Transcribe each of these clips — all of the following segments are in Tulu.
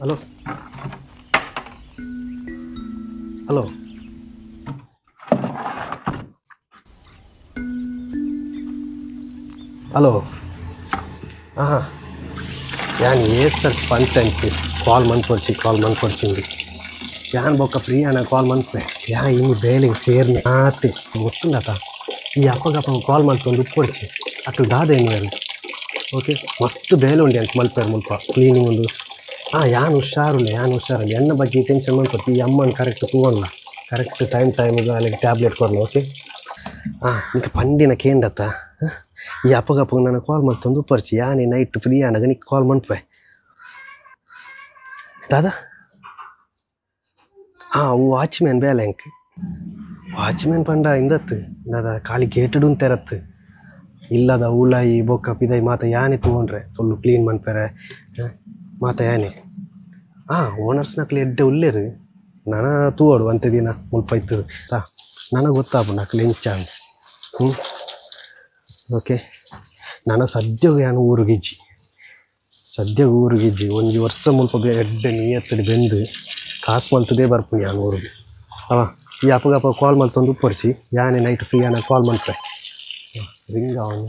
Hello hello hello ಹಾಂ ಯಾನ್ ಏತ್ ಸರ್ ಪಂತಂಚಿ ಕಾಲ್ ಮನ್ಪೊಡ್ಚಿ ಕಾಲ್ ಮನ್ಪೊಡ್ಚಿಂದು ಯಾನ್ ಬೊಕ್ಕ ಫ್ರೀ ಆನ ಕಾಲ್ ಮನ್ಪೆ ಯಾ ಇನ್ನು ಬೇಲೆಗೆ ಸೇರ್ನೆ ಆತೆ ಗೊತ್ತುಂಡತ ಈ ಅಪ್ಪಗಪ್ಪ ಕಾಲ್ ಮಲ್ತೊಂದು ಉಪ್ಪೊಡ್ಚಿ ಅಕ್ಲು ದಾದ ಏನು ಓಕೆ ಮಸ್ತ್ ಬೇಲೆ ಉಂಡು ಅಂಕ ಮಲ್ಪೇರು ಮುಲ್ಪ ಕ್ಲೀನಿಂಗ್ ಒಂದು. ಹಾಂ ಯಾನ್ ಹುಷಾರುಲ್ಲ ಯಾನ್ ಹುಷಾರಲ್ಲ ಎನ್ನ ಬಗ್ಗೆ ಟೆನ್ಷನ್ ಮನ್ಪೊಡ್ಚಿ ಈ ಅಮ್ಮನ ಕರೆಕ್ಟ್ ತೂವಲ್ಲ ಕರೆಕ್ಟ್ ಟೈಮ್ ಟೈಮಿಗೆ ಅಲ್ಲಿಗೆ ಟ್ಯಾಬ್ಲೆಟ್ ಕೊರಲ ಓಕೆ. ಹಾಂ ನಿಕ್ಕ ಪಂಡಿನ ಕೇಂಡತ್ತ ಈ ಅಪ್ಪಗಪ್ಪ ನಾನು ಕಾಲ್ ಮಲ್ತೊಂದು ಉಪ್ಪರ್ಚಿ ಯಾನೇ ನೈಟ್ ಫ್ರೀ ಆನಾಗ ನಿಕ್ ಕಾಲ್ ಮನ್ಪೆ ದಾದಾ. ಹಾಂ ಅವು ವಾಚ್ಮ್ಯಾನ್ ಬೇಲೆ ಅಂಕ್ ವಾಚ್ಮ್ಯಾನ್ ಪಂಡ ಇಂದತ್ತು ದಾದಾ ಖಾಲಿ ಗೇಟೆಡ್ ತೆರತ್ತು ಇಲ್ಲದ ಉಳಾಯಿ ಬೊಕ್ಕ ಪಿದೈ ಮಾತ ಯಾನೆ ತಗೊಂಡ್ರೆ ಫುಲ್ಲು ಕ್ಲೀನ್ ಮನ್ಪೆರೆ ಮಾತ ಯಾನೆ. ಹಾಂ ಓನರ್ಸ್ನಕ್ಲೆ ಎಡ್ಡೆ ಉಲ್ಲೇರು ನನ ತೂವಡು ಅಂತೆ ದಿನ ಮುಲ್ಪ ಇತ್ತದು ಸಾ ನನಗೆ ಗೊತ್ತಾಪು ನಕ್ಲೆ ಎಂಚ ಹ್ಞೂ ಓಕೆ. ನನ್ನ ಸದ್ಯಗೆ ಯಾನು ಊರುಗಿಜ್ಜಿ ಸದ್ಯಗೆ ಊರುಗಿಜ್ಜಿ ಒಂಜಿ ವರ್ಷ ಮುಲ್ಪ ಎಡ್ಡೆ ನಿಯತ್ತಡಿ ಬೆಂದು ಕಾಸು ಮಲ್ತದೇ ಬರ್ಪುನಿ ಯಾನು ಊರಿಗೆ. ಅವ ಈ ಅಪ್ಪಗಪ್ಪ ಕಾಲ್ ಮಲ್ತೊಂದು ಉಪ್ಪೊರ್ಚಿ ಯಾನೆ ನೈಟ್ ಫ್ರೀ ಆನ ಕಾಲ್ ಮಲ್ಪೆ ರಿಂಗ್ ಅವನು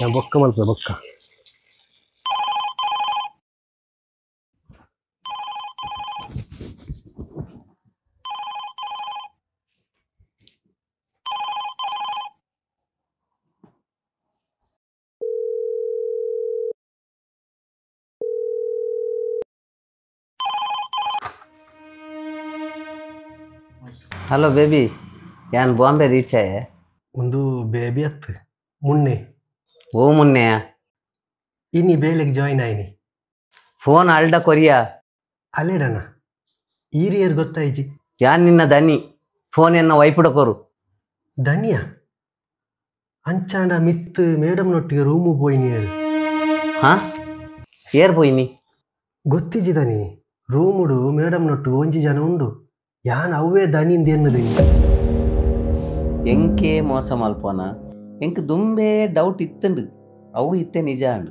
ನಾನು ಬೊಕ್ಕ ಮಲ್ಪೆ ಬೊಕ್ಕ. ಹಲೋ ಬೇಬಿ, ಯಾನ್ ಬಾಂಬೆ ರೀಚ್ ಆಯೆ. ಒಂದು ಬೇಬಿ ಅತ್ತು ಮುನ್ನೆ. ಓ ಮುನ್ನೆಯ ಇನಿ ಬೇಲೆಗೆ ಜಾಯಿನ್ ಆಯ್ನಿ. ಫೋನ್ ಅಲ್ಡ ಕೊರಿಯಾ ಅಲ್ಲೇಡಣ್ಣ ಈರಿಯರ್ ಗೊತ್ತಾಯ್ಜಿ. ಯಾನ್ ನಿನ್ನ ದನಿ ಫೋನ್ ಎನ್ನ ವೈಪುಡ ಕೊರು. ದನಿಯ ಅಂಚಾಂಡ ಮಿತ್ ಮೇಡಮ್ ನೊಟ್ಟಿಗೆ ರೂಮು ಪೋಯಿನಿಯರ್. ಹಾ ಏರ್ ಪೋಯಿನಿ ಗೊತ್ತಿಜಿ ದನಿ ರೂಮುಡು ಮೇಡಮ್ ನೊಟ್ಟು ಒಂಜಿ ಜನ ಉಂಡು ಯಾನ್ ಅವೇ ದನಿಂದ ಎನ್ನದಿನಿ. ಎಂಕೆ ಮೋಸ ಮಲ್ಪೋನ ಎಂಕ್ ದುಂಬೆ ಡೌಟ್ ಇತ್ತಂಡು ಅವು ಇತ್ತೆ ನಿಜ ಅಂಡು.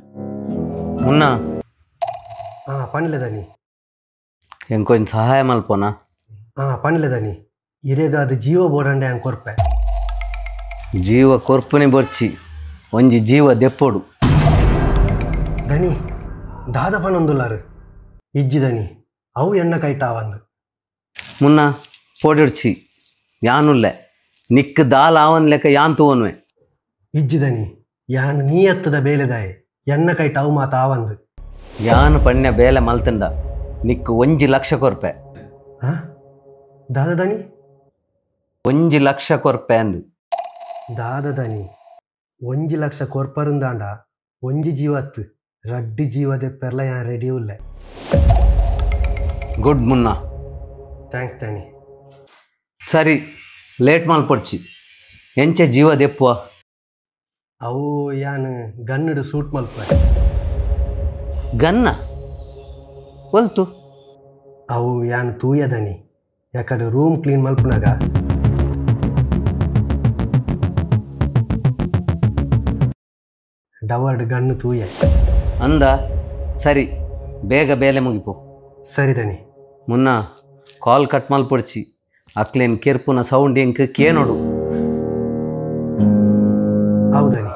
ಮುನ್ನ ಹಾಂ ಪಣ್ಲೆ ದನಿ ಎಂಕೊಂಚ ಸಹಾಯ ಮಲ್ಪೋನ. ಹಾಂ ಪಣ್ಲೆ ದನಿ ಇರೆಗಾದ ಜೀವ ಬೋಡಂಡೆ ಅಂಕ ಕೊರ್ಪೆ. ಜೀವ ಕೊರ್ಪುನಿ ಬೊರ್ಚಿ ಒಂಜಿ ಜೀವ ದೆಪ್ಪೊಡು. ದನಿ ದಾದ ಪಣೊಂದುಲ್ಲಾರು ಇಜ್ಜಿ ದನಿ ಅವು ಎಣ್ಣ ಕೈಟಾವಂದು. ಮುನ್ನ ಪೋಡಿಡ್ಚಿ ಯಾನುಲ್ಲೆ ನಿಕ್ ದಾಲ್ ಆವನ್ ಲೆಕ್ಕ ಯಾನ್ ತೂವನ್ವೆ. ಇಜ್ಜಿದನಿ ಯಾನ್ ನೀಯತ್ತದ ಬೇಲೆದಾಯೆ ಎನ್ನ ಕೈಟ ಅವು ಮಾತ ಆವಂದು. ಯಾನ್ ಪಣ್ಯ ಬೇಲೆ ಮಲ್ತಂಡ ನಿಕ್ 1 ಲಕ್ಷ ಕೊರ್ಪೆ. ಹಾ ದಾದ ದನಿ 1 ಲಕ್ಷ ಕೊರ್ಪೆ ಅಂದು. ದಾದ ದನಿ 1 ಲಕ್ಷ ಕೊರ್ಪರುಂದಾಂಡ ಒಂಜಿ ಜೀವತ್ತು ರಡ್ಡಿ ಜೀವದೆ ಪೆರ್ಲ ಯಾನ್ ರೆಡಿ ಉಲ್ಲೆ. ಗುಡ್ ಮುನ್ನ thanks ದನಿ. ಸರಿ ಲೇಟ್ ಮಲ್ಪೊಡ್ಚಿ ಎಂಚೆ ಜೀವ ದೆಪ್ಪುವ. ಅವು ಯಾನ್ ಗನ್ನುಡು ಸೂಟ್ ಮಲ್ಪೆ. ಗನ್ನ ಒಲ್ತು ಅವು ಯಾನ್ ತೂಯದನಿ ಯಾಕಡೆ ರೂಮ್ ಕ್ಲೀನ್ ಮಲ್ಪುನಾಗ ಡವರ್ಡ್ ಗನ್ನು ತೂಯ ಅಂದ. ಸರಿ ಬೇಗ ಬೇಲೆ ಮುಗಿಪು. ಸರಿ ದನಿ. ಮುನ್ನ ಕಾಲ್ ಕಟ್ ಮಲ್ಪೊಡ್ಚಿ ಅಕ್ಲೇನ್ ಕೆರ್ಪುನ ಸೌಂಡ್ ಎಂಕ್ ಕೇನೋಡು. ಹೌದನಿ.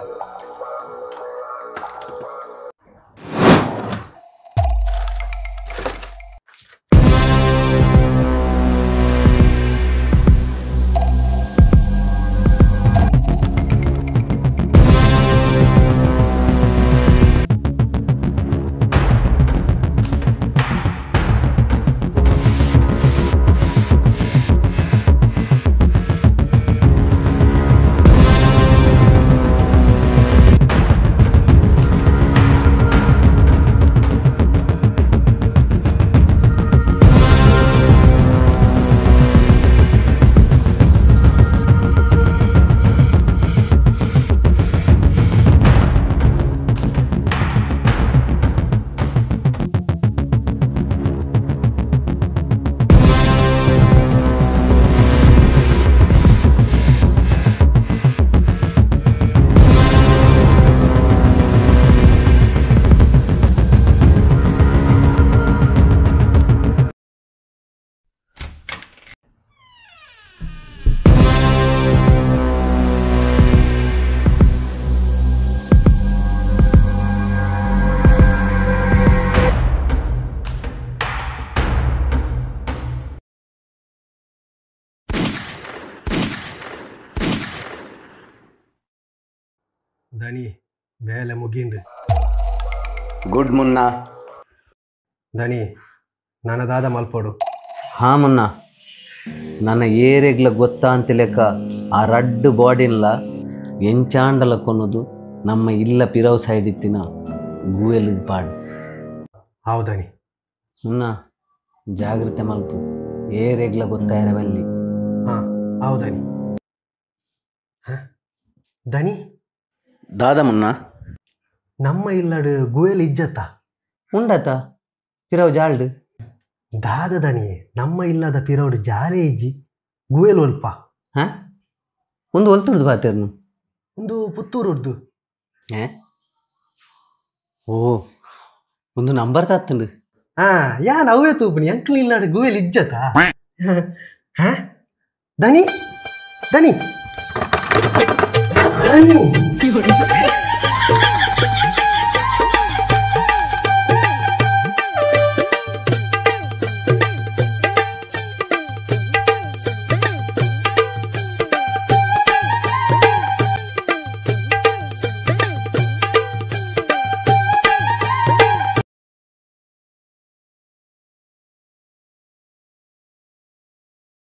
ದಣಿ ಬೇಲೆ ಮುಗಿಂಡು. ಗುಡ್ ಮುನ್ನ. ದಣಿ ನನ್ನ ದಾದ ಮಲ್ಪೋಡು. ಹಾ ಮುನ್ನ, ನನ್ನ ಏರೆಗ್ಲ ಗೊತ್ತಾ ಅಂತಿಲೆಕ್ಕ ಆ ರಡ್ಡು ಬಾಡಿನ್ಲ ಎಂಚಾಂಡಲ ಕೊನೊದು ನಮ್ಮ ಇಲ್ಲ ಪಿರವ್ ಸೈಡ್ ಇತ್ತಿನ ಗೂವೆಲ್ ಪಾಡು. ಹೌದಣಿ. ಮುನ್ನ ಜಾಗ್ರತೆ ಮಲ್ಪು, ಏರೆಗ್ಲ ಗೊತ್ತಾಯರ ಬಲ್ಲಿ. ಹಾ ಹೌದಣಿ. ದಣಿ ದಾದ ಮುನ್ನ, ನಮ್ಮ ಇಲ್ಲಡು ಗುವೆಲ್ ಇಜ್ಜತ್ತ ಉಂಡತ ಪಿರವ್ ಜಾಲ್ಡು. ದಾದ ದಣಿ, ನಮ್ಮ ಇಲ್ಲದ ಪಿರವ್ಡು ಜಾಲೆ ಇಜ್ಜಿ, ಗುವೆಲ್ ಒಲ್ಪ. ಹಾ ಒಂದು ಒಲ್ತುಡ್ದು ಬಾತೇರ್ನು? ಒಂದು ಪುತ್ತೂರುಡ್ದು. ಓ ಒಂದು ನಂಬರ್ ತಾತ್ತಂಡು. ಹಾ ಯಾನ್ ಅವೇ ತೂಪುನಿ, ಅಂಕಲ್ ಇಲ್ಲಡು ಗುವೆಲ್ ಇಜ್ಜತ. ಹಾ ದಣಿ ದಣಿ ದಣಿ.